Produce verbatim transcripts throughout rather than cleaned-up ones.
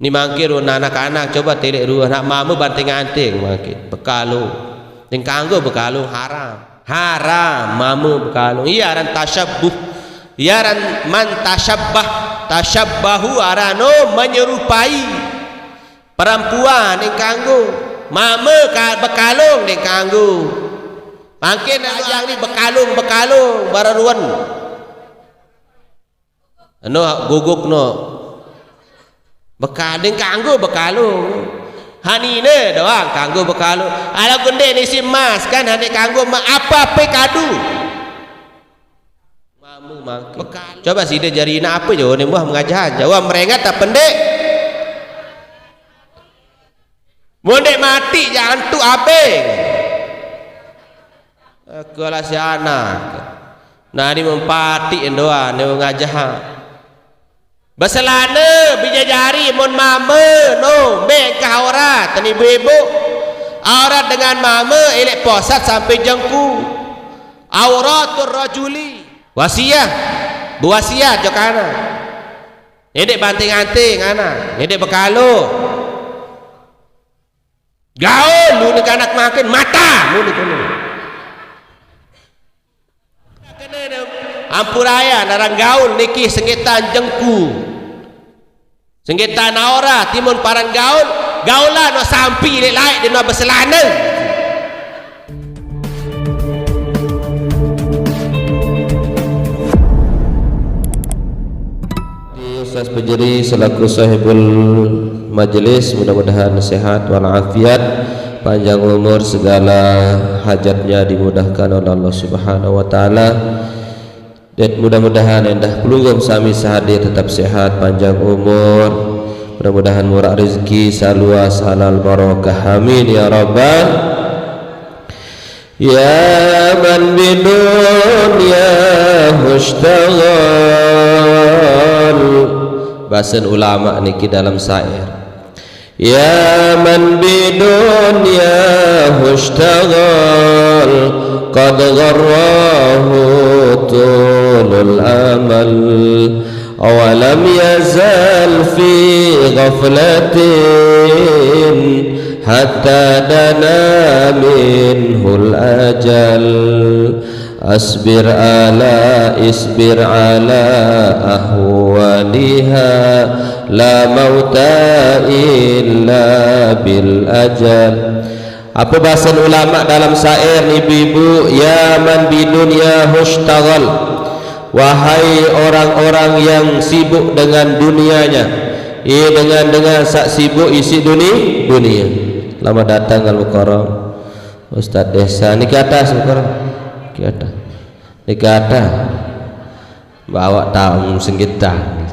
Ni mangkin ruen anak-anak, coba tilik ruen, nak mame banting-anting mangkin, bekalung. Deng kanggo bekalung, haram. Haram mame bekalung. Iye aran tasyabbuh. Iye aran man tasyabbah. Tasyabbahu aran, oh, menyerupai. Perempuan deng kanggo. Mame ka-, bekalung deng kanggo. Mangkin ajang ni bekalung, bekalung, bara ruen. Eno guguk no. Beka-, deng kanggo bekalung. Hanine doang kanggo bekalung. Ala gunde ni si emas kan, hane kanggo ma-, apa pe kadu. Mame mangke. Coba side jarina ape jawab ni, wah, mengajahan. Jawab merengat apa nde? Mun dek mati jangan tu abeng. Aku lah si anak. Nah, ni mempati doang, ni ngajahan. Beselane, bijajari, mun mame, no, mbe engkah aurat, ni ibu-ibu. Aurat dengan mame, ilek posat sampe jengku. Auratur rajuli. Wasiat, bewasiat jok anak. Ni dek banting-anting anak, ni dek bekalung. Gaul lu ni kanak mangkin, mata mu ni kene. Ampuraya, aran gaul niki senggetan jengku. Senggetan aurat, timun paran gaul, gaulan no sampi lek laek deno beselane. Ustaz Pejeri selaku sahibul majelis, mudah-mudahan sehat walafiat, panjang umur, segala hajatnya dimudahkan oleh Allah Subhanahu wa taala. Dan mudah-mudahan endah pelungguh sami sehadir tetap sehat, panjang umur. Mudah-mudahan murah rezeki, saluas halal barokah. Amin ya rabbal. Ya man bidunya hushtaghal. Basen ulama niki dalam syair. Ya man bidunya hushtaghal, qad gharrahu tulul amal. Awalam yazal fi ghaflatin hatta dana minhul ajal. Asbir ala, isbir ala ahwaliha, la mauta illa bil ajal. Apa basen ulama dalam syair ni ibu-ibu, ya man bidunya hushtaghal. Wahai orang-orang yang sibuk dengan dunianya. Ia dengan, dengan sak sibuk isi duni-, dunia. Selamat datang Al-Mukarram. Ustaz Desa ni ke atas Mukarram. Ke atas. Ni ke atas. Bawa tamu senggetan.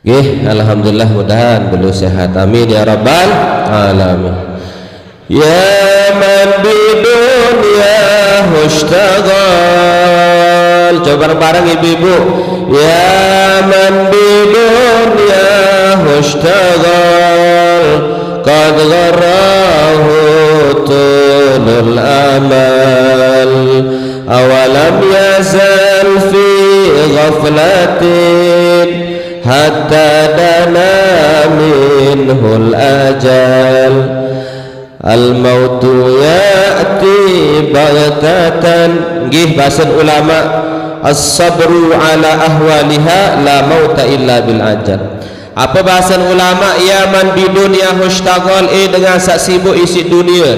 Nggih, alhamdulillah, mudahan beliau sehat. Amin ya rabbal alamin. Ya man bidunya hushtaghal. Coba bareng-bareng ibu-ibu. Ya man bidunya hushtaghal, qad gharrahu tulul amal. Awalam yazal fi ghaflatin hatta dana minhul ajal. Al mautu ya'ti baghtatan. Nggih, basen ulama, as-sabru ala ahwaliha, la mauta illa bil ajal. Apa basen ulama, ya man bidunya hushtaghal, eh, dengan sak sibuk isi dunia.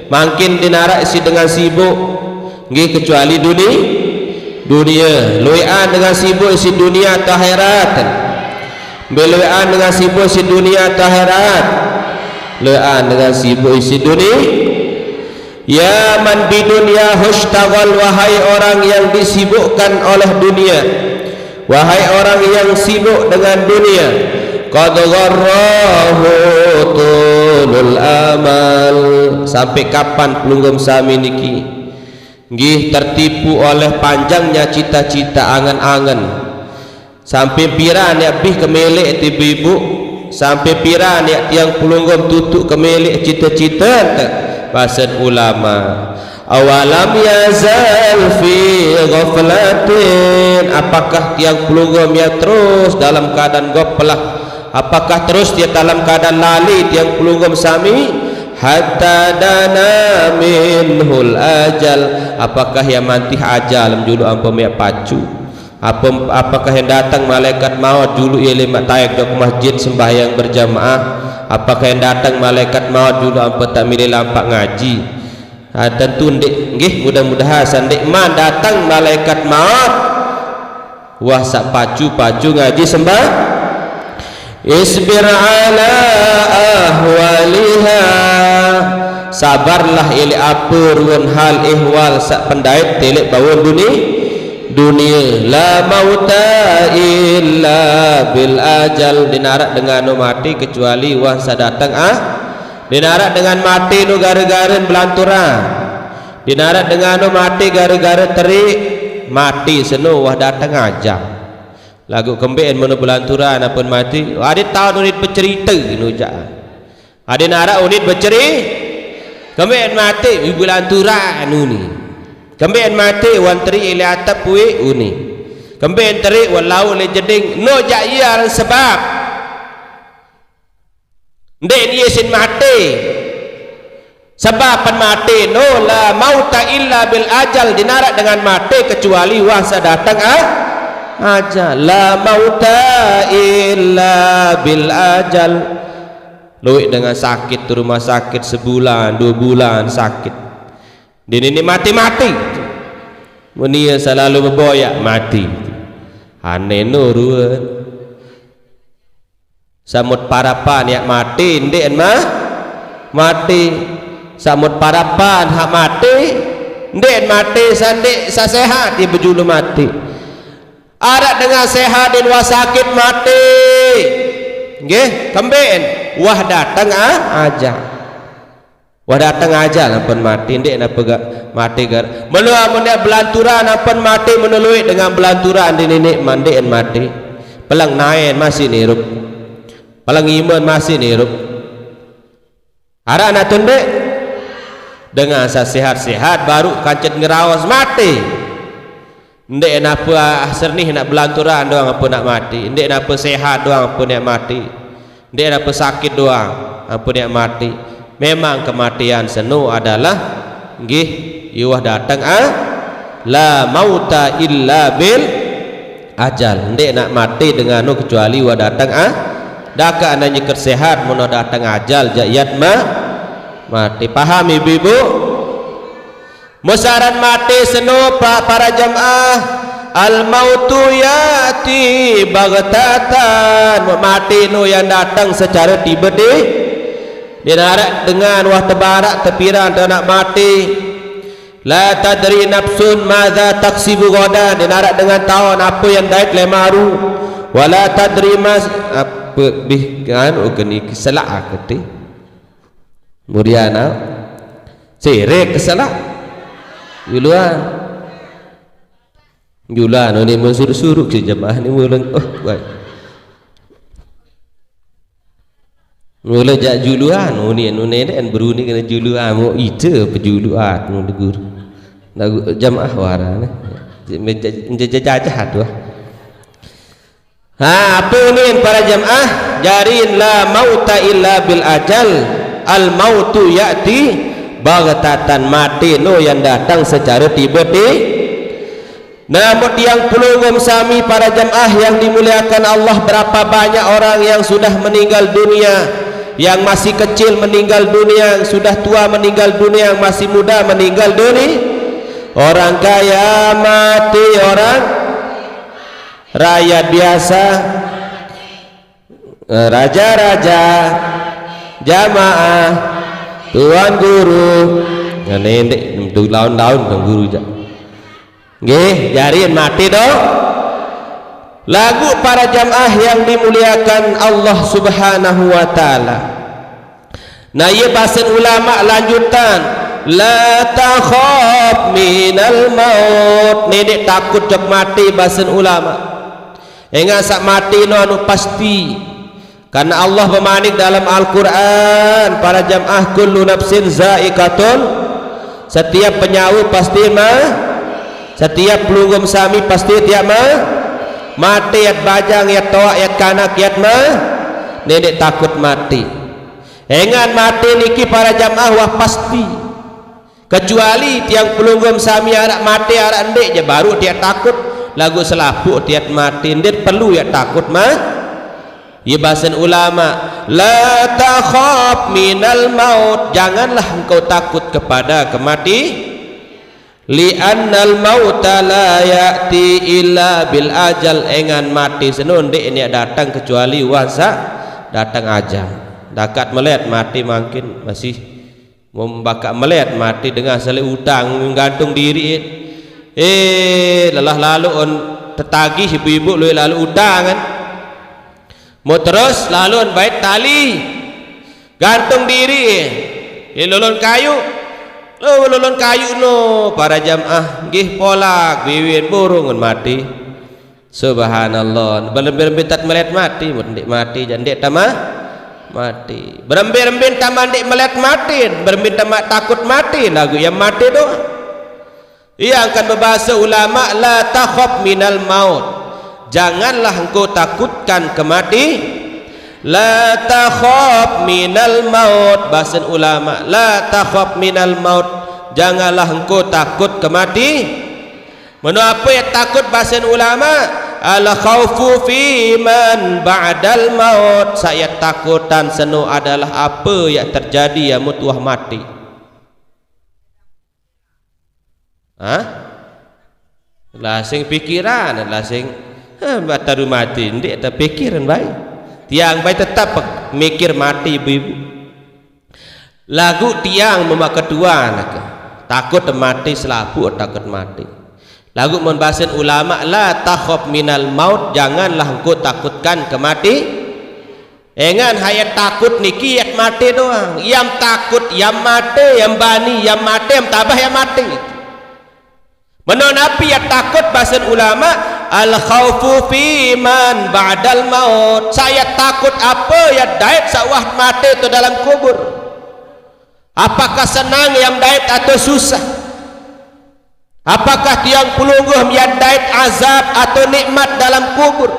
Mangkin dinarak isi dengan sibuk. Nggih, kecuali duni-, dunia. Luekan dengan sibuk isi dunia atau akhirat. Mbe luekan dengan sibuk isi dunia atau akhirat? Luekan dengan sibuk isi duni-. Ya man bidunya hushtaghal, wahai orang yang disibukkan oleh dunia. Wahai orang yang sibuk dengan dunia. Qad gharrahu tulul amal. Sampai kapan pelungguh sami niki? Nggih, tertipu oleh panjangnya cita-cita, angen-angen. Sampai pira nek bih kemelek ti ibu-ibu? Sampai pira nek tiang pelungguh tutuk kemelek cita-cita ente? Basen ulama. Awalam yazal fi ghaflatin, apakah tiang pelungguh ia terus dalam keadaan ghaflah? Apakah terus ia dalam keadaan lali tiang pelungguh sami? Hatta dana minhul ajal, apakah ia mantih ajal menjuluk ampa miak pacu? Apa, apakah yang datang malaikat maut juluk ia lima taek dok masjid sembahyang berjamaah? Apakah yang datang malaikat maut juluk ampa tak milih lampak ngaji? Ha, tentu ndik, nggih, mudah-mudahan sandik man datang malaikat maut. Wah, sak pacu-pacu ngaji sembah. Isbir ala ahwaliha. Sabarlah ili apa ruan hal ihwal sak pendait telik bawon dunia. Dunia la mauta illa bil ajal, dinarak dengan mati kecuali wah sadatang ah. Dinarak dengan mati nu gara-gara belanturan. Dinarak dengan nu mati gara-gara terik, mati seno wah datang ajal. Lagu kemben meno belanturan ampun mati. Ade tau nu nit becerita nu jak. Ade narak unit beceri. Kemben mati belanturan uni. Kemben mati wan terik ile atap puik uni. Kemben terik wan lauk le jeding no jak ia sebab. Ndik dia sin mati. Sebab pan mati no la mauta illa bil ajal, dinarak dengan mati kecuali wah sadatang ah, ajal. La mauta illa bil ajal. Luik dengan sakit tu rumah sakit sebulan, dua bulan sakit. Dia ni mati-mati. Munia selalu berboyak mati. Aneh no ruan. Samut parapan yak mati, ndik en mah mati. Samut parapan hak mati, ndik en mati, sandik sasehat ia bejulu mati. Arak dengan sehat din wah sakit mati. Nggih, kemben wah datang ah, aja. Wah datang ajal ampun mati, ndik napa ga, mati gar. Melo amun dia belanturan ampun mati, meno luik dengan belanturan di ninik mandiin mati. Pelang naen masih nirup. Pelang iman masih nirup. Arak natun dek. Dengan sa sehat-sehat baru kancet ngeraos mati. Ndik napa ah, sernih nak belanturan doang ampun nak mati. Ndik napa sehat doang ampun nak mati. Ndik napa sakit doang ampun nak mati. Memang kematian seno adalah nggih iwah datang ah, la mauta illa bil ajal. Ndik nak mati dengan nu kecuali wah datang ah. Daka ana nyeket sehat meno datang ajal jak iat ma, mati. Paham ibu-ibu? Musaran mati seno pa, para jamaah. Al mautu yati baghtatan. Mati no yang datang secara tiba-tiba. Dinarak dengan wah tebarak tepiran tu nak mati. La tadri nafsun madza taksibu ghadan. Dinarak dengan taun apa yang dait lemaru. Wala tadri mas apa bih kan ukeni keselak aku ti. Kemudian ah, sirik keselak. Juluan. Juluan ni mensuruk-suruk si jemaah ni mulai. Oh, baik. Mula jak juluan, uni uni ni kan beruni kena juluan, mau ite pejuluan, mau guru. Nak jamaah wara ni. Menjajah tu. Ha, apa ni para jamaah? Jarin la mauta illa bil ajal. Al mautu ya'ti baghtatan, mati no yang datang secara tiba-tiba. Namun tiang pelungguh sami para jamaah yang dimuliakan Allah, berapa banyak orang yang sudah meninggal dunia, yang masih kecil meninggal dunia, yang sudah tua meninggal dunia, yang masih muda meninggal dunia. Orang kaya mati, orang rakyat biasa, eh, raja-raja, jamaah, tuan guru. Nah, ni ndik tu laun-laun tuan guru jak. Nggih, jarin mati doh. Lagu para jamaah yang dimuliakan Allah Subhanahu wa taala. Nah, ia basen ulama lanjutan, la takhaf minal maut. Ni ndik takut jak mati basen ulama. Ingat sak mati no anu pasti. Karena Allah bemanik dalam Al-Quran, para jamaah, kullu nafsin zaikatul. Setiap penyawa pasti ma-, setiap pelungguh sami pasti tiap ma-, mati. Yat bajang, yat toaq, yat kanak, yat ma-, ndeq takut mati. Engan mati niki para jamaah wah pasti. Kecuali tiang pelungguh sami araq mati, araq ndeq, je baruq tiang takut. Laguq selapuq tiang mati, ndeq perlu yaq takut ma-, Ye basen ulama, "La takhaf minal maut," janganlah engkau takut kepada kemati. "Li'annal mauta la ya'ti illa bil ajal," engan mati seno ndeq niaq dateng kecuali wah saq dateng ajal. Dakat melet mati mangkin masih Mun bakaq melet mati dengah seleq utang, gantung diriq. Eh, lelah laloq on tetagih ibu-ibu lueq laloq utang kan. Mun terus laloq on bait tali. Gantung diriq. Eh, lolon kayuq. Oh, lolon kayuq no, para jamaah nggih polak, biwin burung on mati. Subhanallah, berembe-rembe tat melet mati, mun ndeq mati, jaq ndeq tama-, mati. Berembe-rembe tama ndeq melet mati, berembe tama takut mati, laguq ye mati doang. Ie angkan bebase ulama, "La takhaf minal maut." Janganlah engkau takutkan kemati. "La takhaf minal maut," basen ulama, "La takhaf minal maut." Janganlah engkau takut kemati. Meno ape ye takut basen ulama? Al khaufu fi man ba'dal maut. Saq ye takutan seno adalah ape ye terjadi ye mut wah mati. Hah? Lah sing pikiran, lah sing, heh, bataru mati, ndeq tepikiran bae. Tiang bae tetep mikir mati, ibu-ibu. Laguq tiang memaq ketuan, takut mati, selapuq takut mati. Laguq mun basen ulama, "La takhaf minal maut," janganlah engkau takutkan kemati. Engan hayat takut niki yat mati doang. Yam takut, yam mati, yam bani, yam mati, yam tabah, yam mati. Meno napi ye takut basen ulama, "Al khaufu fi man ba'dal maut." Saq ye takut ape ye dait saq wah mati tu dalam kubur. Apakah senang yam dait atau susah? Apakah tiang pelungguh yam dait azab atau nikmat dalam kubur?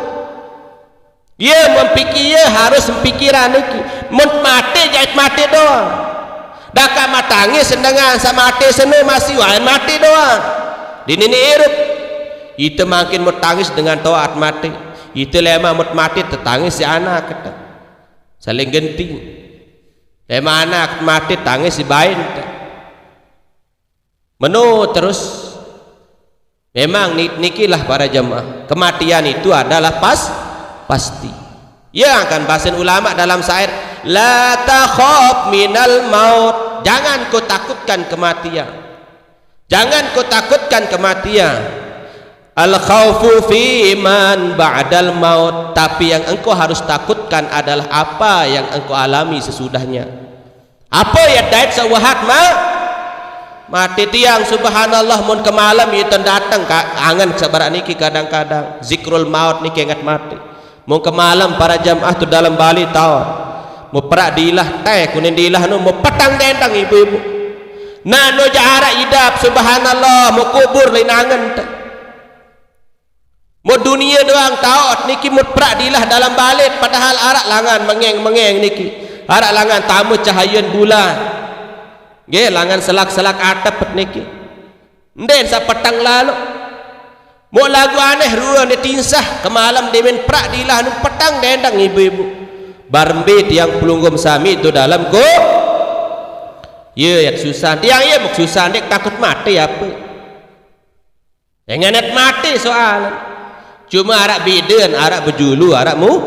Ye mempiki-, ye harus mpikiran niki. Mun mati, jait mati doang. Dakaq matangis dengan saq mati seno masih waen mati doang. Dini ni irup. Ite mangkin mut tangis dengan toat mati. Ite lemaq mut mati tetangis si anak kita. Saling genti. Lemaq anak mati tangis si bain. Meno terus. Memang ni-, nikilah para jemaah. Kematian itu adalah pas-, pasti. Ye angkan basen ulama dalam syair, "La takhaf minal maut." Jangan kau takutkan kematian. Jangan kau takutkan kematian. "Al khaufu fi man ba'dal maut." Tapi yang engkau harus takutkan adalah apa yang engkau alami sesudahnya. Ape ye dait saq wah ma-, mati tiang, subhanallah, mun kemalem ite dateng ka-, angen saq baraq niki kadang-kadang. Zikrul maut niki inget mati. Mun kemalem para jamaah tu dalem bale taon. Mun perak dilah teh, kuning dilah nu, mun petang dendang ibu-ibu. Nah, nu jaq araq idap, subhanallah, mun kubur lain angen teh. Mut dunie doang taot niki mut perak dilah dalam bale, padahal araq langan mengeng-mengeng niki. Araq langan tame cahayen bulan. Nggih, langan selak-selak atep niki. Nden saq peteng laloq. Mut laguq aneh rue ne tinsah, kemalem demen perak dilah nu petang dendang ibu-ibu. Barembe tiang pelungguh sami tu dalem ku-, ye, yat susah. Tiang ye muk susah, ndeq takut mate ape? Engan yat mate soal. Cuma araq beden, araq bejulu, araq mu-,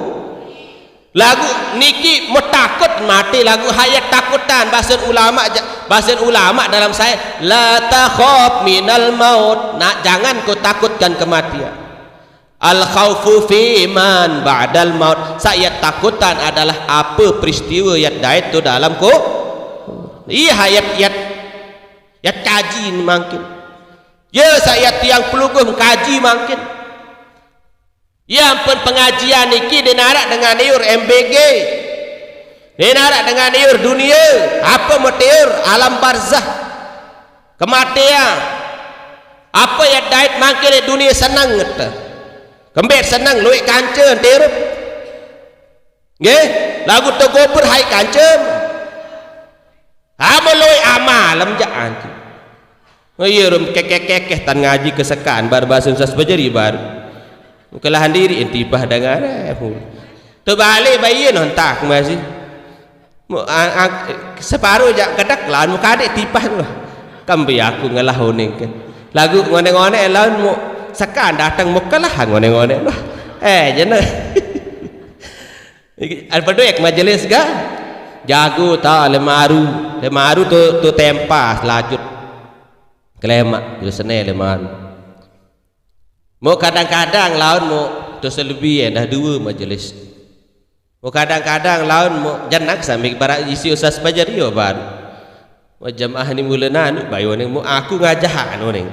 laguq niki metakut mate, laguq hayat takutan. Basen ulama ja-, basen ulama dalam syair, "La takhaf minal maut." Nah, jangan kau takutkan kematian. "Al khaufu fi man ba'dal maut." Saq yat takutan adalah ape peristiwe yat dait tu dalam ku-, iya hayat yat, yat kaji ni mangkin. Ye, saq yat tiang pelungguh mengkaji mangkin. Ye ampun pengajian niki ndeq naraq dengan iur M B G. Ndeq naraq dengan iur dunie, ape mut iur alam barzah. Kematean. Ape ye dait mangke leq dunie seneng te. Kembeq seneng lueq kance terup. Nggih, laguq tegubur hai kance. Amun lueq amalem jaq antu. Oh, iye, rum kekeh-kekeh tan ngaji kesekan, bar base Ustaz Pejeri bar. Kelahan diriq tipah dengan, eh, mul. Tebalik bae ie nontak masih. Mu-, a-, a-, separo jaq kedek laun mukadeq tipah tu. Kembe aku ngelah uning ke. Laguq ngoneq-ngoneq laun mu sekan dateng mukelah ngoneq-ngoneq tu. Eh, jene. Iki, alpa doek majelis ga? Jago ta lemaru. Lemaru tu, tu tempas lajut. Kelemaq, tu sene lemaru. Mu kadang-kadang laun mu tu selebi endah due majelis. Mu kadang-kadang laun mu jenak sambil barak isi Ustaz Pejeri yo baru. Mu jemaah ni mule nanu bae uning mu aku ngajah anu ning.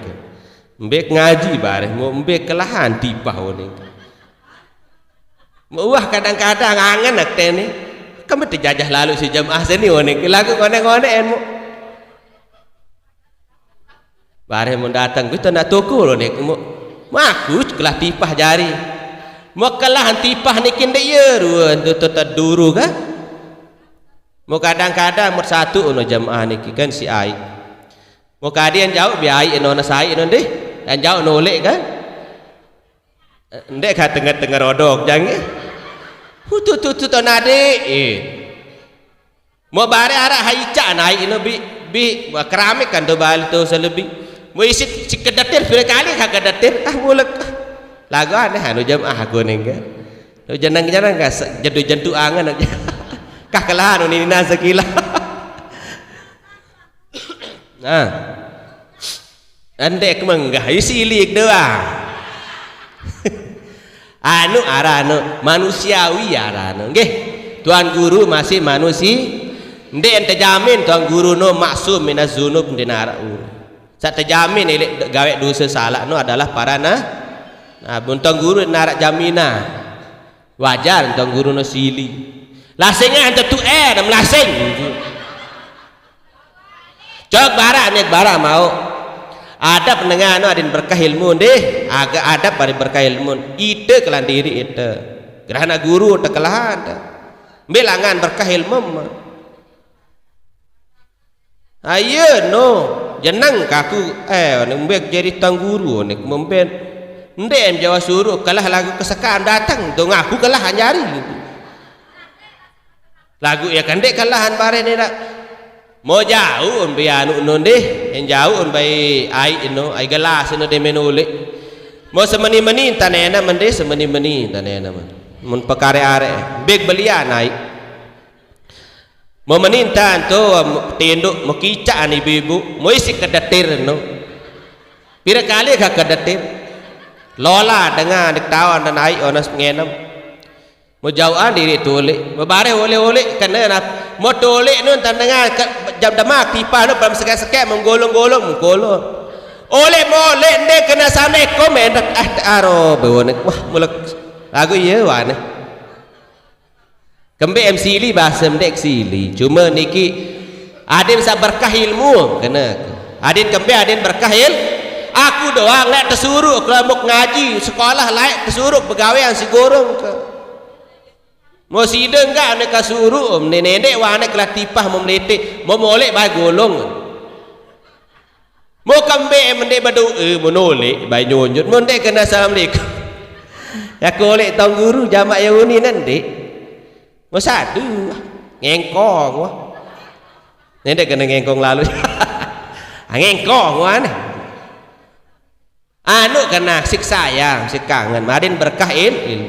Mbe ngaji bareh mu mbe kelahan tipah uning. Wah, kadang-kadang angen aktene. Keme tejajah lalo si jemaah seni onek. Laguq ngoneq-ngoneq en mu. Bareh mun dateng, kita nak toko lo nek mu. Maku kelah tipah jari. Mu kelahan tipah niki ndeq ye ruen tu, tu teduru kan. Mu kadang-kadang mu satu ono jemaah niki kan si ai. Mu kadian jauq bi ai eno na sai eno deh. Dan jauq noleq kan. Eh, ndeq ka tenger-tenger odok, jange. Hu, tu, tu, tu, to nade, eh. Mo bare araq haicaq naik ino bi, bi, wah, keramik kan to bali to selebi. Mo isit si kedetir, pire kali ka kedetir, ah, mulek. Lagu aneh anu jemaah aku nengke. Lo jeneng-jeneng ka se-, jentu-jentu angen aja. Kah kelahan uni nina sekila. Nah. Ndeq menggah, isilik doang. Anu arane manusiawi arane. Nggih. Tuan guru masih manusi-, ndeq tejamin tuan guru no maksum minaz zunub ndeq naraq uru. Saq tejamin ileq gaweq dose salaq no adalah para na-, nah, mun tuan guru naraq jaminan. Wajar tuan guru no sili. Lasingan tetu eh, melasing. Cok barak, niat barak mauq. Adab nengah no adin berkah ilmu ndih, aga adab adin berkah ilmu. Ite kelan diriq ite. Gerah anak guru te kelahan te. Mbe langan berkah ilmu mah. Aye no, jeneng kaku, eh, mbe jari tuan guru nek memben. Ndeq em Jawa suruq kelah lagu kesekaan dateng, dong aku kelah anjari. Lagu ye kan ndeq kelahan bareh ne dak. Mo jauq mbe anu no ndih, en jauq mbe ai no, ai gelas no de men uleq. Mo semeni-meni tanena mendih, semeni-meni tanena men. Mun pekare-are, beg belian ai. Mo meni entan to, tinduk, mo kicaq ani ibu-ibu, mo isi kedetir no. Pire kali ka kedetir? Lola dengan dik tawan dan ai onas ngenem. Mejauhan diri tulik, mebareh oleh-oleh kena nap-, mo tulik nun tan dengan ke-, jam demak tipah nun pam sekek-sekek menggolong-golong, menggolong. Oleh molek ndek kena sampai komen dak, ah, aro bewonek. Wah, mulek. Lagu iya wane. Kembe em sili bahasa ndek sili. Cuma niki adin sa berkah ilmu kena. Adin kembe adin berkah il-, aku doang lek tesuruh kelompok ngaji sekolah laek tesuruh begawean si gorong ke. Mo side enggak ane kasuruh, om ne nendek wane kelah tipah mo melete, mo molek bae golong. Mo kembe mendek bedoe, mo nolek bae nyonjot, mo ndek kena assalamualaikum. Ya kolek tong guru jamak yang uni nendek. Mo sadu, ngengkong wah. Nendek kena ngengkong lalu. Ah, ngengkong wah ne. Anu kena sik sayang, sik kangen. Madin berkah il-, il.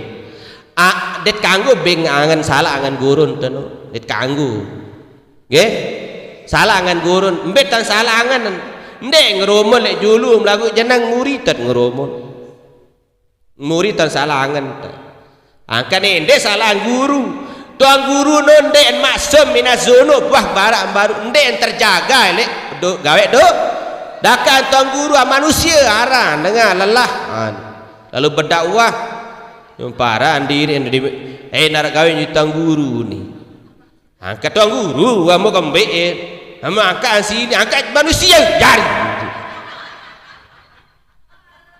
A, det kanggo beng angen salah angen gurun teno. Det kanggo. Nggih. Salah angen gurun, mbet tan salah angen. Ndek ngeromol lek julu melagu jeneng muri tet ngeromol. Muri tan salah angen tet. Angkat ni, ndek salah guru. Tuan guru nun ndek maksum minaz zunub, wah barak baru ndek terjaga lek do, gaweq do. Dakan tuan guru ah, manusia aran dengah lelah. Ah, lalu berdakwah. Nyumparan diri, eh, narak gaweq ni tuan guru ni. Angkat tuan guru, amu kembeq, eh. Amu angkat sini, angkat manusia jari.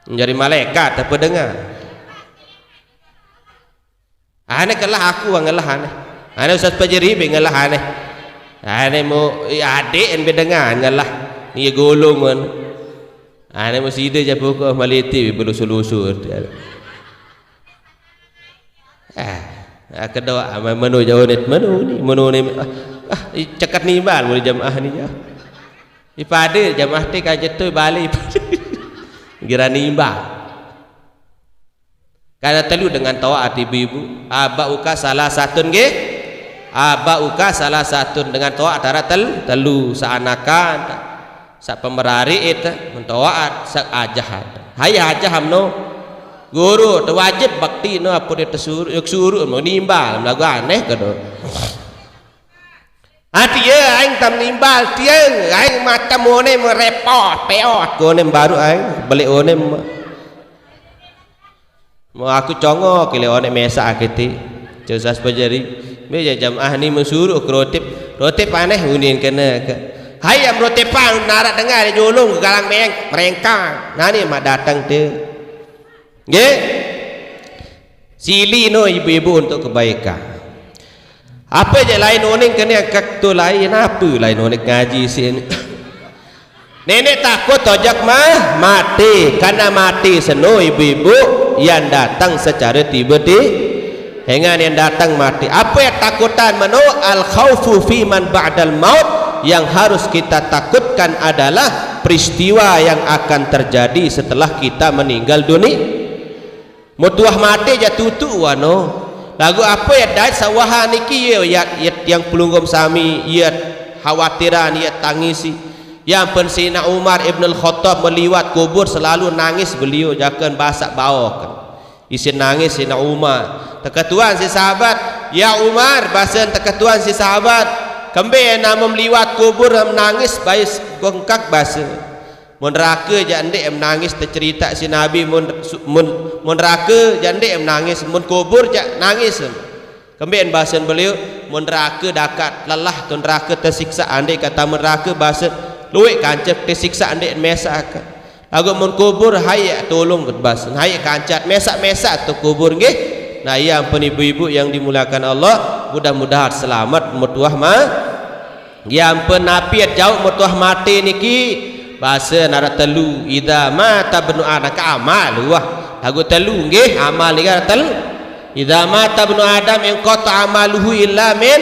Jari malaikat apa dengar? Ane kelah aku ngelah ane. Ane Ustaz Pajeri be ngelah ane. Ane mau adek be dengar ngelah. Iya golong man. Ane mau sida japu ko maliti be belusu-lusu. Ah, aku doa menu jauh net menu ni menu ni ah, ah cekat nimbal boleh jamaah ni ya. Ipada jamaah ti kajet tu balik. Gira nimbal. Karena telu dengan taat ibu-ibu. Aba uka salah satu nggih. Aba uka salah satu dengan taat antara tel, telu seanakan. Sak pemerari itu mentoat sak ajahan. Hai ajah amno guru tu wajib bakti no apa dia tersuru yuk suru menimbal lagu aneh kedo. Ati ya aing tam nimbal tiang aing mata mone merepot peot kone baru aing beli onem. Mau aku congok kile onek mesak akiti. Cusas pajari. Be jamaah ni mensuruh ke rotip. Rotip aneh unin kena ke. Hai yang rotipan narak dengar dia jolong ke galang meng merengkang. Nani mak datang tu. Nggih. Sili no ibu-ibu untuk kebaikan. Apa je lain oning kena kak tu lain apa lain oning ngaji sini. Nenek takut tojak mah mati karena mati seno ibu-ibu yang datang secara tiba-tiba. Hengan yang datang mati. Apa yang takutan meno al khaufu fi man ba'dal maut yang harus kita takutkan adalah peristiwa yang akan terjadi setelah kita meninggal dunia. Mutuah mati ja tutu wano. Lagu apa ya dait sawahan niki ya ya, ya yang pelunggum sami ya khawatiran ya tangisi. Yang pen Sayyidina Umar Ibn Al-Khattab meliwat kubur selalu nangis beliau jakan basak baok. Isin nangis Sayyidina Umar. Teketuan si sahabat, ya Umar, basen teketuan si sahabat. Kembe nama meliwat kubur menangis bais gongkak basa. Mun neraka jak ndik menangis tercerita si Nabi mun mun mun neraka jak ndik menangis mun kubur jak nangis. Kembin bahasan beliau mun neraka dakat lelah tu neraka tersiksa andik kata mun neraka bahasa luik kancep tersiksa andik mesak. Lagu mun kubur hai tolong ket bahasan hai kancat mesak-mesak tu kubur nggih. Nah, iya ampun ibu-ibu yang dimuliakan Allah, mudah-mudahan selamat mutuah ma Yang penapiat jauh mutuah mati niki bahasa nara telu idza mata bnu adam ka amal wah lagu telu nggih amal niki nara telu idza mata bnu adam inqata amaluhu illa min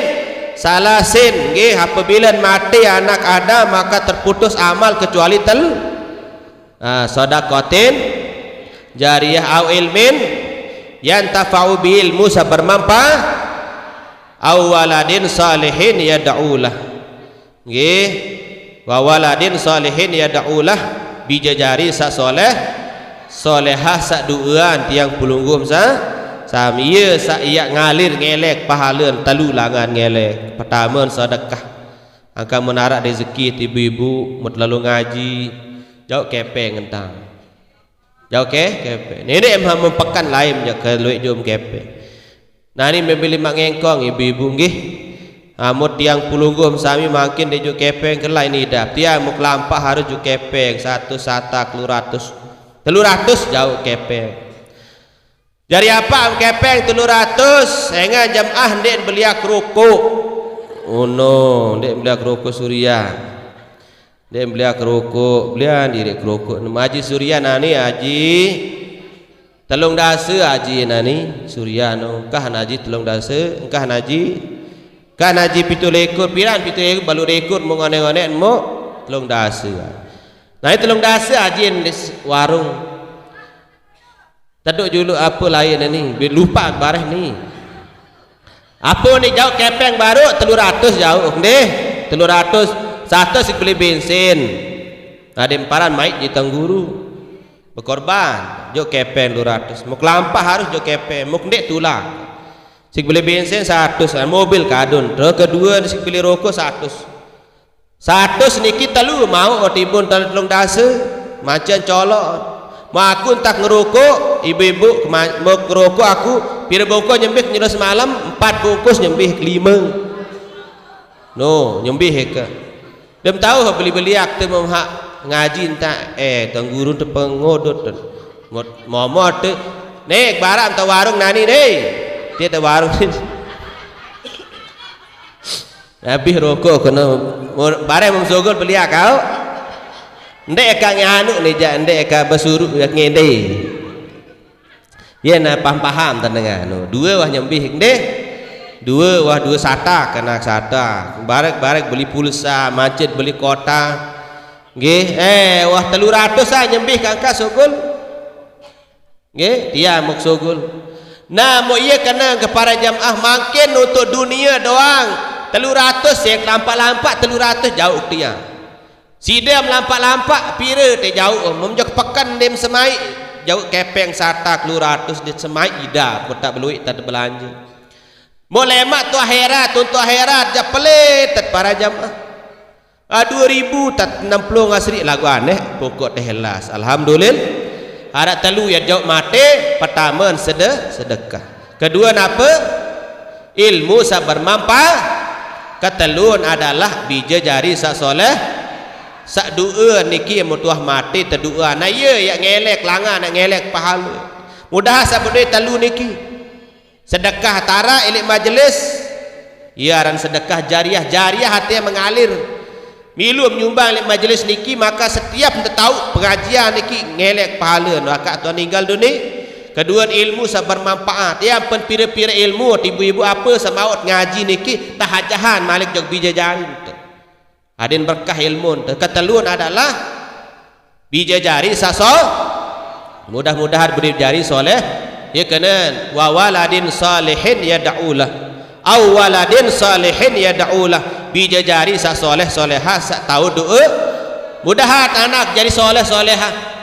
salasin nggih apabila mati anak Adam maka terputus amal kecuali telu. Ah, sadaqatin jariyah au ilmin yantafa'u bihi ilmu sa bermanfaat au waladin salihin yad'ulah. Nggih. Wa waladin salihin yad'ulah bijajari sa soleh solehah sa duaan tiang pelungguh sa samia sa iya ngalir ngelek pahala telu langan ngelek. Pertama sedekah. Angka menarak rezeki ibu-ibu mut lalu ngaji jauh kepeng entang. Jauh ke kepeng. Nenek mah mempekan lain je ke luik jom kepeng. Nah ni membeli mak ngengkong ibu-ibu nggih. Amut tiang pulungguh sami makin dejuk kepeng ke lain idap. Tiang muk lampah harus juk kepeng satu satak telu ratus. Telu ratus jauh kepeng. Jari apa am kepeng telu ratus? Engan jamaah ndik beliak rokok. Oh no, ndik beliak rokok Surya. Ndik beliak rokok, belian diri rokok. Nama Haji Surya nani Haji Telung dasa Haji nani Surya no. Engkah Haji Telung dasa, engkah Haji, engkah Haji pitu likur, piran pitu likur balu likur mengonek-onek muk telung dasa. Nah, telung dasa Haji di warung. Teduk juluk apa lain ni? Bi lupa bareh ni. Apa ni jauh kepeng baru telu ratus jauh deh. Telu ratus satu sik beli bensin. Ada emparan maik ji tang guru. Berkorban. Jauh kepeng telu ratus. Muk lampah harus jauh kepeng. Muk ndik tulah. Sik beli bensin satu. Mobil kadun. Terus kedua ni sik beli rokok satu. Satus niki telu mau timbun telu telung dasa, macan colok. Mau aku entak ngerokok, ibu-ibu kema- mau ngerokok aku, pira bungkus nyembih nyuruh semalam, empat bungkus nyembih kelima. No, nyembih ke. Dem tahu beli-beli akte mau hak ngaji entak, eh, tuan guru tu pengodot tu. Mot-, momot tu. Ni, barang tu warung nani ni. Dia tu warung ni. Habis rokok kena, barang mung sogol beli kau. Ndek ka nganu ni jak, ndek ka besuruk jak ngende. Ye na paham-paham tenengah nu. Dua wah nyembih ndeh. Dua wah dua sata kena sata. Barek-barek beli pulsa, macet beli kota. Nggih, eh, wah telu ratus ah nyembih kangka sogol. Nggih, dia muk sogol. Nah, mau iya kena ke para jamaah, makin untuk dunia doang. Telu ratus ya, lampak-lampak telu ratus jauh dia. Sida melampak-lampak pira te jauh, memjak pekan dem semai, jauh kepeng sata telu ratus di semai ida, kota beluit tak belanja. Mau lemak tu akhirat, untuk akhirat, ja pelit tet para jamaah. Ah, dua ribu tat enam puluh ngasri lagu aneh, pokok teh las. Alhamdulillah. Harap telu ya jauh mati, pertama sede-, sedekah. Kedua napa? Ilmu sak bermanfaat. Ketelun adalah bija jari sak soleh. Sak doa niki mutuah mati tedoa. Nah, iya ya ngelek langan nak ngelek pahala. Mudah sak bedoi telu niki. Sedekah tara ilik majlis. Iya aran sedekah jariah. Jariah artinya mengalir. Milu menyumbang ilik majlis niki, maka setiap ente tahu pengajian niki ngelek pahala. Wakak tuan ninggal dunia. Kedua ilmu sak bermanfaat. Ya ampun pira-pira ilmu, ibu-ibu apa semaut ngaji niki tahajahan malik jog bija jari. Adin berkah ilmu. Ketelun adalah bija jari saso. Mudah-mudahan beri jari soleh. Ya kenen. Wa waladin salihin yad'ulah. Au waladin salihin yad'ulah. Bija jari sak soleh soleha sak tahu doa. Mudahan anak jadi soleh soleha.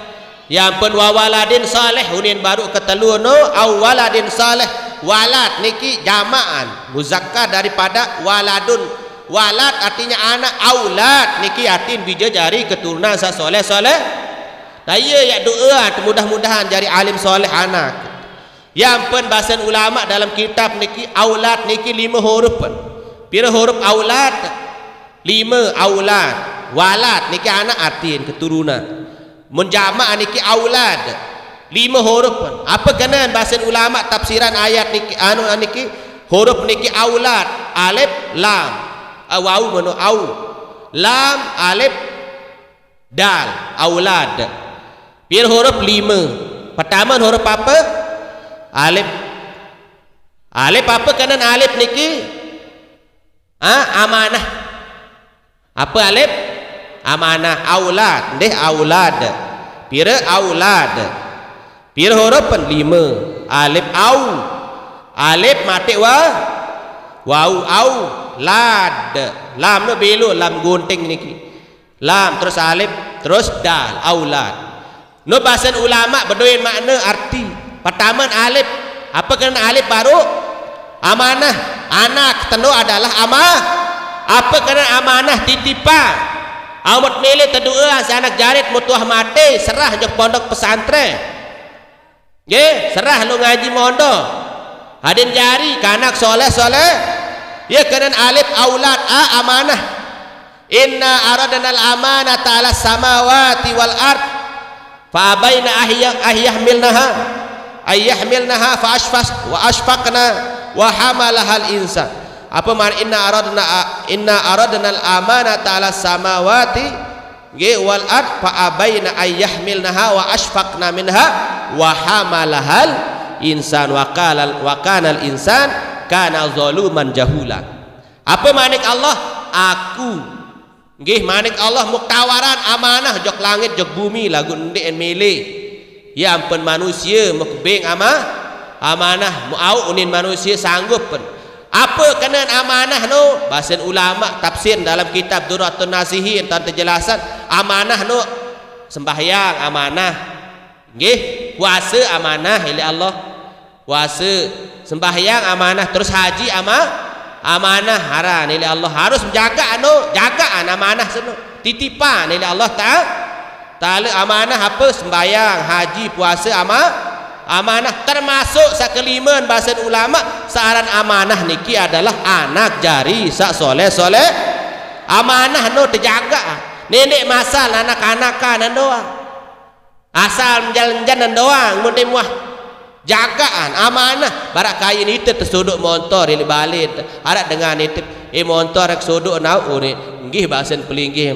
Ya ampun, wa waladin saleh, unin baru ketelu no, au waladin saleh. Walad niki jamaan muzakkar daripada waladun. Walad artinya anak, aulad niki artin bija jari keturunan sa soleh-soleh. Nah, iya ya doa mudah-mudahan jadi alim soleh anak. Ya ampun, bahasan ulama dalam kitab niki aulad niki lima huruf. Pira huruf aulad? Lima, aulad. Walad niki anak artin keturunan. Mun jamak niki aulad. Lima huruf. Apa kena bahasan ulama tafsiran ayat niki, anu niki? Huruf niki aulad. Alif, lam. Ah, wau mano au. Lam, alif, dal. Aulad. Pira huruf? Lima. Pertama huruf apa? Alif. Alif apa kena alif niki? Ah, amanah. Apa alif? Amanah. Aulad. Ndeh aulad. Pira aulad? Pira huruf pen? Lima. Alif au. Alif mati wa. Wau au. Lad. Lam no belo, lam gunting niki. Lam, terus alif, terus dal, aulad. No bahasan ulama bedoin makna arti. Pertama alif. Apa kena alif baru? Amanah. Anak teno adalah ama-, apa kena amanah titipan. Amat milih tedoa si anak jarit mutuah mati, serah jok pondok pesantren. Nggih, serah lu ngaji mondo. Hadin jari kanak soleh-soleh. Ya kenen alif aulad a amanah. Inna aradnal amanata ala samawati wal ard fa abaina ahya-, ahyahmilnaha, ayyahmilnaha fa asfas-, wa asfaqna wa hamalahal insan. Apa mar inna aradna, inna aradnal amanata ala samawati, nggih, wal ard fa abaina ayyahmilnaha wa asfaqna minha wa hamalahal insan wa qala, wa kanal insan kana zaluman jahula. Apa manik Allah? Aku. Nggih, manik Allah muktawaran amanah jok langit jok bumi lagu ndik en mele. Ya ampun manusia mukbing ama-, amanah mu au unin manusia sanggup pen. Apa kenen amanah no? Bahasan ulama tafsir dalam kitab Durratun Nasihin tan terjelasan amanah no sembahyang amanah. Nggih, puasa amanah oleh Allah. Puasa, sembahyang amanah, terus haji ama-, amanah haran oleh Allah. Harus menjaga anu, jaga an amanah seno. Titipan oleh Allah Ta-, Taala amanah apa? Sembahyang, haji, puasa ama-, amanah. Termasuk sakeliman bahasan ulama, searan amanah niki adalah anak jari sak soleh-soleh. Amanah no terjaga. Nenek masal anak-anakan doa. Asal jalan-jalan doang, mun deh muah jagaan, amanah. Barak kain ite tesuduk montor, ilik balik, arak dengan ite, eh, montor ke suduk nau, oh, ni, nggih basen pelinggih.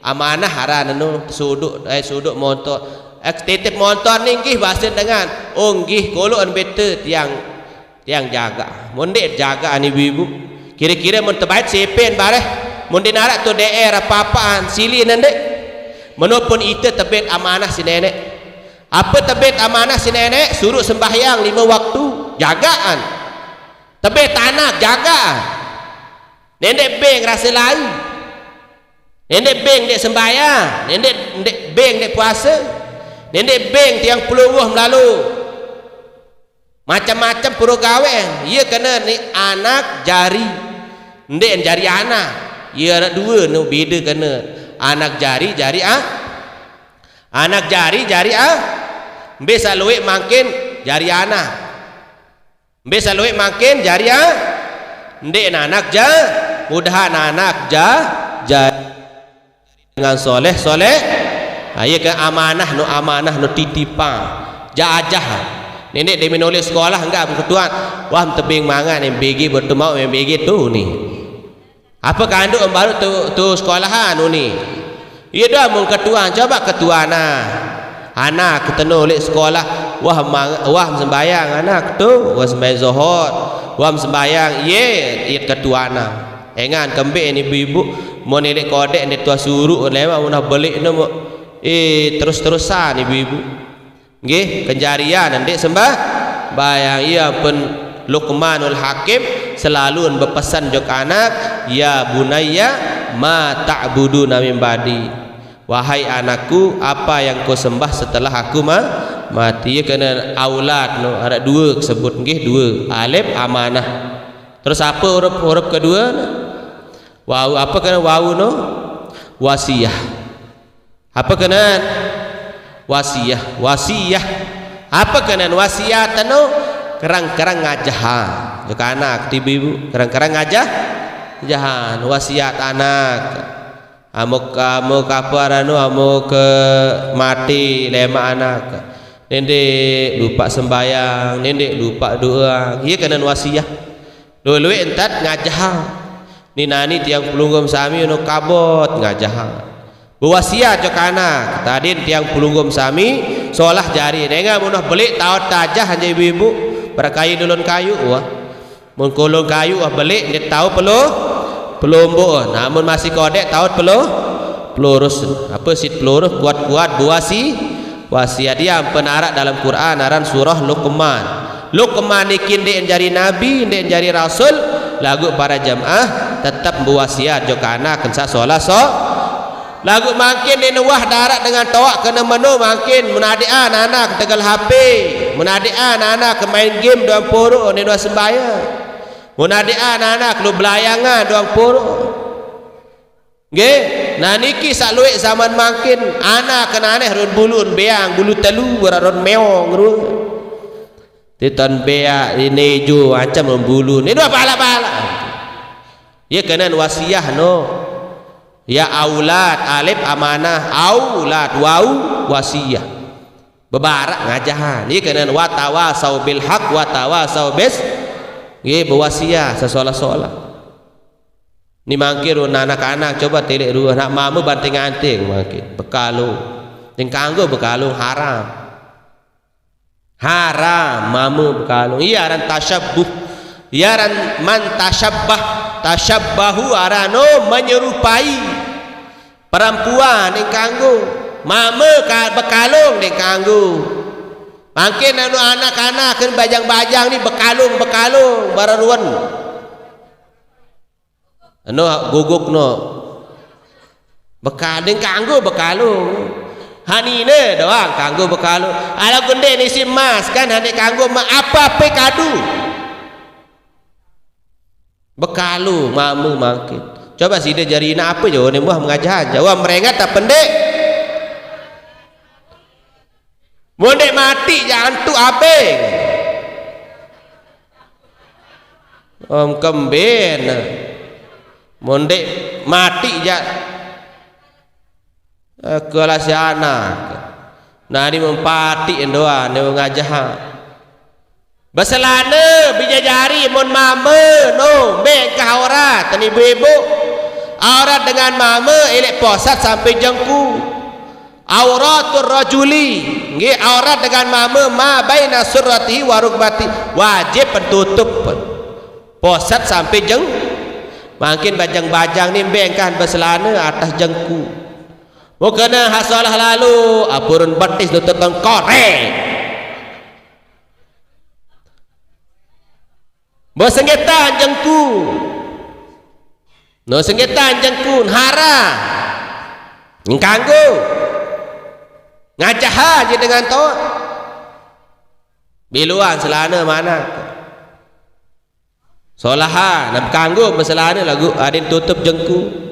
Amanah aran anu, tesuduk, eh, suduk montor. Eh, titip montor ni nggih basen dengan. Oh, nggih, kolok bete tiang Tiang jaga. Mun ndeq jaga ni ibu-ibu. Kire-kire mun tebait sepen bareh. Mun ndeq naraq tu D R apa-apaan, silih ndeq. Menopun ite tebet amanah si nenek. Apa tebet amanah si nenek? Suruh sembahyang lima waktu, jagaan. Tebet anak, jagaan. Nendeq beng rase lai. Nendeq beng ndeq sembahyang, nendeq, ndeq beng ndeq puase. Nendeq beng tiang pelungguh melalu. Macem-macem puro gawe, iye kene ni anak jari. Ndeq jari anak. Iye anak due no bede kene. Anak jari, jari a-, anak jari, jari a-, mbe saq lueq mangkin jari anak. Mbe saq lueq mangkin jari a-, ndeq nanak ja-, mudahan anak ja-, ja-, dengan soleh, soleh. Ha, iye ke amanah no, amanah no titipan. Jajah. Nendeq demi noleh sekolah enggak beketuan. Wah, tebing mangan yang B G betul mau yang B G tu ni. Apa kanduk baru tu, tu sekolahan uni? Iye dah mun ketuan, coba ketuan nah. Anak keteno leq sekolah, wah mang-, wah sembahyang anak tu, wah sembahyang Zohor, wah sembahyang, iye, iye ketuan nah. Engan kembeq ni ibu-ibu, mun ileq kodeq ndeq tuah suruq lemaq munah beleq no, eh, terus-terusan ibu-ibu. Nggih, kenjarian ndeq sembah-, sembahyang. Ie ampun Luqmanul Hakim selalu bepesan jok anak, "Ya bunayya, ma ta'buduna min ba'di?" Wahai anakku, apa yang kau sembah setelah aku ma-, mati? Ie kene aulad no, araq due kesebut, nggih, due. Alif amanah. Terus apa huruf, huruf kedua? Wau, apa kene wau no? Wasiah. Apa kenen? Wasiah, wasiah. Apa kenen wasiat anu? Kerang-kerang ngajahan. Jok anak, tibi ibu, kerang-kerang ngajah, ngajahan. Wasiat anak. Amuk, amuk apa aranu, amuk ke mati lemaq anak. Nendeq lupaq sembahyang, nendeq lupaq doa. Iye kenen wasiah. Lueq-lueq entat ngajahan. Ni nani tiang pelungguh sami no kabot ngajahan. Bewasiat jok anak, tadin tiang pelungguh sami solah jari. Dengan munah beleq taot tajah anje ibu-ibu. Berakai dulun kayu wah. Mun kolong kayu wah beleq ndeq tao pelo-, pelombok. Namun masih kodeq taot pelo-, pelurus. Apa sit pelurus kuat-kuat bewasi-, wasiat. Ie ampun araq dalem Quran aran surah Luqman. Luqman niki ndeq jari nabi, ndeq jari rasul, laguq para jamaah tetep bewasiat jok anak ensa solah so-, laguq mangkin ndeqne wah daraq dengan toaq kene meno mangkin menadeqan anak tegel H P, menadeqan anak main game doang poro ndeqne wah sembahyang. Menadeqan anak lu belayangan doang poro. Nggih, nah niki saq lueq zaman mangkin, anak kenaneh run bulun beang, bulu telu, ora run meong, run. Titan beak, ini ijo, macam run bulun. Ini apa balak-balak? Ye kenen wasiah no. Ya aulad, alif amanah, aulad, wau, wasiah. Bebarak ngajahan. Ye kenen watawasau bil haq, watawasau bis. Ye bewasiah, sesolah-solah. Ni mangkin ruen anak-anak, coba tilik ruen, nak mame banting-anting mangkin, bekalung. Ndeq kanggo bekalung, haram. Haram mame bekalung. Iya aran tasyabbuh. Iya aran man tasyabbah. Tasyabbahu aran no menyerupai. Perempuan ndeq kanggo. Mame ka-, bekalung ndeq kanggo. Mangkin anu anak-anak ken bajang-bajang ni bekalung, bekalung, bareng ruen. Eno guguk no. Bekal, ndeq kanggo bekalung. Hanine doang kanggo bekalung. Ala gunde nisi emas kan, hane kanggo ma-, apa-apa kadu. Bekalung, mame mangkin. Coba side jari ina apa jawane muah mengajahan. Jawa merengat apa ndeq? Mun ndeq mati, jangan tu abeng. Om kemben. Mun ndeq mati, ja-, eh, kelas anak. Nah, ni mempati endoa ne ngajaha. Beselane bijajari mun mame no, mbe engkah aurat, ni ibu-ibu. Aurat dengan mame elek posat sampai jengku. Auratur rajuli, nggih, aurat dengan mame ma baina surratihi wa rukbati, wajib pentutup. Posat sampai jeng, mangkin bajang-bajang ni mbe engkah beselane atas jengku. Mukena hasolah lalu, apurun betis nutup tengkore. Bo senggetan jengku. No senggetan jengku, hara. Engkanggo. Ngajaha je dengan to. Biluan selana mana. Solaha, nam kanggo beselana lagu adin tutup jengku.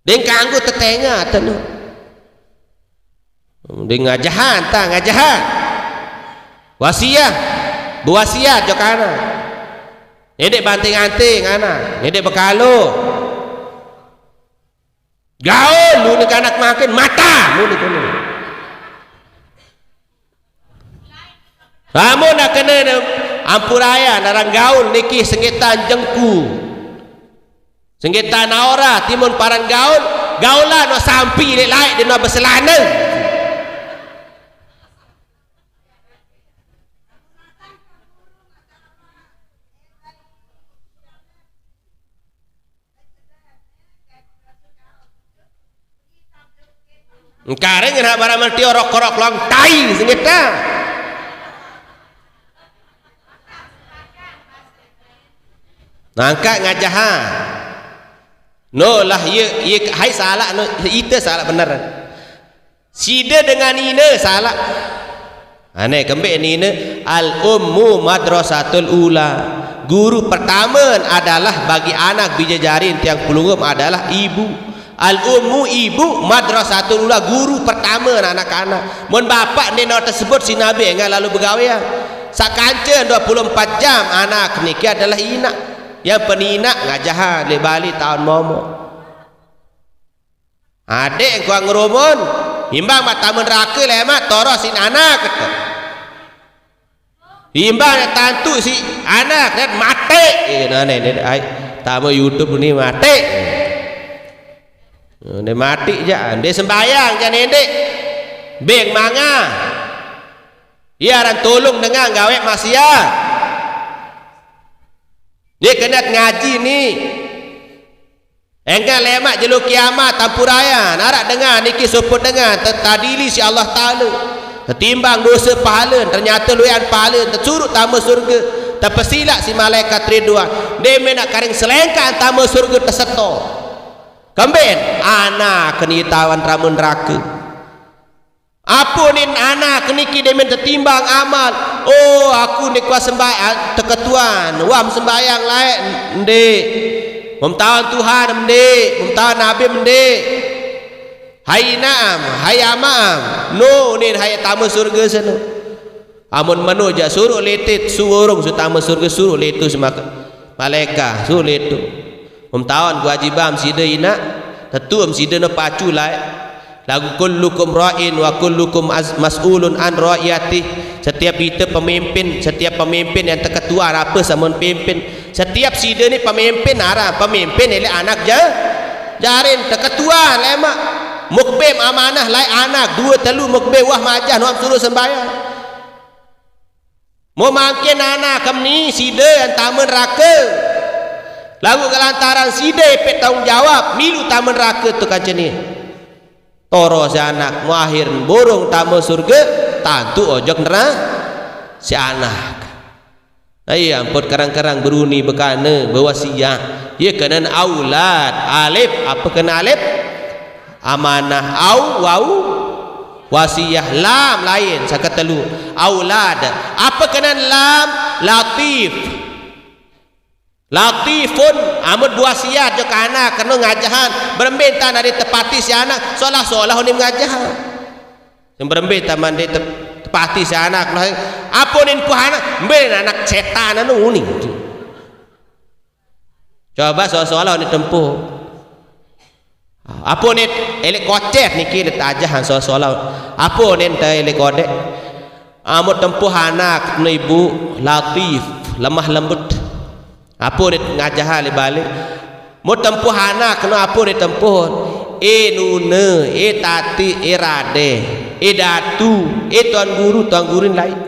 Ding kanggo tetenga tenu. Ding ngajahan, ta ngajahan. Wasiah, buwasiat jo kana. Nedek banting-anting ana, nedek bekalo. Gaul lu ni kanak makin mata mu ni kene. Lamun nak kene ne ampuraya narang gaul niki senggetan jengku. Senggetan aura timun parang gaul, gaulan no sampi lek laek dina beselana. Engkareng ngena barang mati orok-orok long tai sengita. Nangka ngajaha. No lah ye, ye hai salah no, ite salah bener. Side dengan ine salah. Ane kembe nine, al ummu madrasatul ula. Guru pertama adalah bagi anak bijajarin tiang pelungguh adalah ibu. Al ummu ibu madrasatul ula, guru pertama anak-anak. Mun bapak nino tersebut si Nabi enggak lalu begawean. Sakanca dua puluh empat jam anak niki adalah inak. Yang peninak ngajahan le bali taun momo. Adek engko ngerumun, imbang mak tamen neraka lemak torosin anak keto. Imbang nak tantu si anak dan mati. Eh, nane, nane, ai, tama YouTube ni mati. Nde mati ja, nde sembayang ja nende. Beng manga. Iya aran tolong dengan gawe maksiat. Dia kena ngaji ni. Enggal lemak jelo kiamat tampuraya, narak dengan niki sopot dengan tetadili si Allah Taala. Tetimbang dosa pahala, ternyata luyan pahala, tersurut tama surga, terpesilak si malaikat Ridwan. Deme nak karing selengkang tama surga terseto. Kemben anak keni tawan ramun neraka. Apunin anak niki demen tetimbang amal. Oh, aku ni kuat sembahyang teketuan. Wam sembahyang lain nde. Memtawan Tuhan mende, memtawan Nabi mende. Hai naam, hai amaam. No nin hai tama surga sana. Amun menu ja suruh letit surung su tama surga suruh letu semaka. Malaika suruh letu. Memtawan kewajiban sida ina, tetu sida ne pacu lai. Lagu kullukum ra'in wa kullukum az-, mas'ulun an ra'iyatih. Setiap kita pemimpin, setiap pemimpin yang terketua apa samun pimpin. Setiap sida ni pemimpin arah, pemimpin ele anak ja, jarin terketua lemak. Mukbim amanah lai anak, dua telu mukbim wah majah nuam suruh sembahyang. Mo mangkin anak kemni sida yang tama neraka. Lagu kelantaran sida ipit tanggung jawab milu tama neraka tu kanceni. Toro si anak mu akhir burung tama surga, tantu ojok neraka si anak. Ai ampun karang-karang beruni bekana bewasiat. Ia kenen aulad alif, apa kena alif? Amanah au wau wasiah lam lain saka telu. Aulad. Apa kenen lam? Latif. Latifun, amun buah siat jo kana kena ngajahan, berembe tan ade tepati si anak, seolah-seolah unim ngajahan. Sing berembe taman de tep-, tepati si anak, nah, apa nin puhana, mbe anak setan anu uning. Coba seolah-seolah unim tempuh. Ape ne elek kocet niki, le tajahan soal-soal. Ape ne ente elek kodek? Amun tempuh anak ne ibu, latif, lemah lembut. Ape ne ngajahan le balik? Mun tempuh anak ne ape ne tempuh? E nune, e tati, e rade, e datu, e tuan guru, tuan guru ne lain.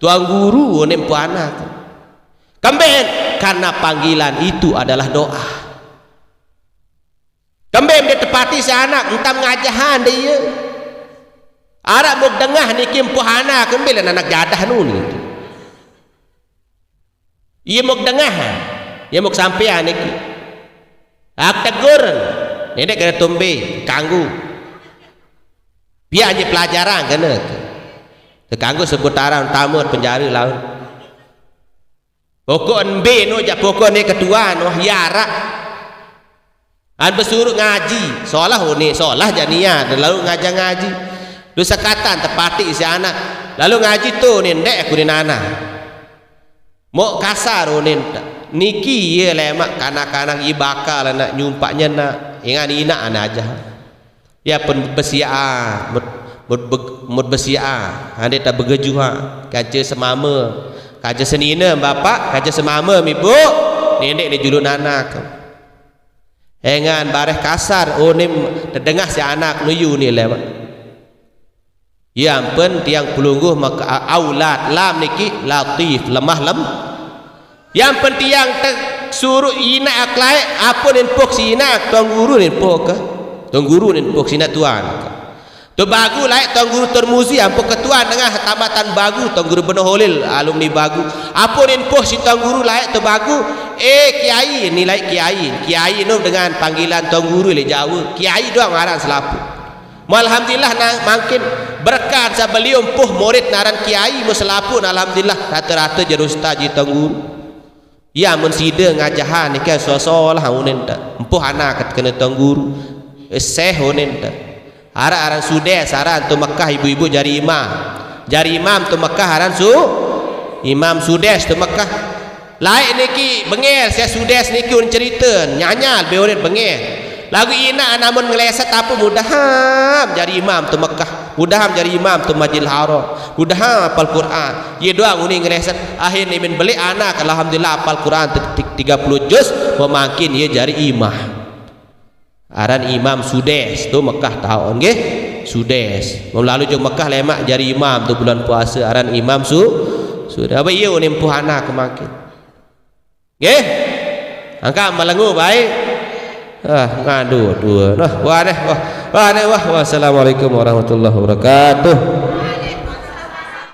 Tuan guru ne empuh anak. Kemben, karena panggilan itu adalah doa. Kemben dia tepati si anak, entam ngajahan dia. Arak muk dengah niki empuh anak, kemben anak jadah nun. Iya muk dengah, iya muk sampean niki. Ak tegur, nenek kena tumbe, kanggu. Biar aja pelajaran kena. Terkanggu seputaran tamat penjara laun. Pokok embe nu jak pokok ni ketua nu hiara. An besuruh ngaji, solah uni, solah jak niat, lalu ngajar ngaji. Lu sekatan tepati si anak. Lalu ngaji tu ni ndek aku ni nana. Mok kasar uni niki ye lemak kanak-kanak ye bakal anak nyumpaknya nak ingan inak anak aja. Ya pun besia mut mut, mut besia ande tak begejuha kaja semama, kaja senina bapak, kaja semama ibu, nenek ni julun anak. Engan bareh kasar unim tedengah si anak nuyu ni lemak. Ya ampun tiang pelungguh maka aulad lam niki latif lemah lem. Ya ampun tiang te suruh inak aklai apa nin pok si inak tuan guru nin pok ke. Tuan guru nin pok si inak tuan. Tu bagu laik tuan guru Termuzi ampun ketua tengah tamatan bagu tuan guru Benoh Holil alumni bagu. Apa nin pok si tuan guru laik tu bagu. Eh kiai ni laik kiai. Kiai nu dengan panggilan tuan guru le Jawa. Kiai doang ngaran selapu. Alhamdulillah nang mangkin berkat sa beliau empuh murid naran kiai mu selapu alhamdulillah rata-rata jadi ustaz jadi tuan guru. Ya mun sida ngajahan ni kan sosolah unin ta. Empuh anak kena tuan guru. Eh, seh unin ta. Arak aran sudes aran tu Mekah ibu-ibu jari imam. Jari imam tu Mekah aran su imam sudes tu Mekah. Laik niki bengel sia sudes niki un cerita nyanyal be unin bengel. Lagu ina namun ngeleset apa mudaham jari imam tu Mekah. Mudaham jari imam tu Masjidil Haram. Mudaham apal Quran. Ye doang uni ngeleset. Akhir ni min belik anak alhamdulillah apal Quran tiga puluh juz pemangkin ye jari imam. Aran imam sudes tu Mekah taun nggih. Sudes. Lalu jong Mekah lemak jari imam tu bulan puasa aran imam su sudes. Apa iya unim puhana kemakin. Nggih. Angka melengu baik. Ah, ngadu dua. Nah, wah deh, wah. Wah deh, wah. Wassalamualaikum warahmatullahi wabarakatuh.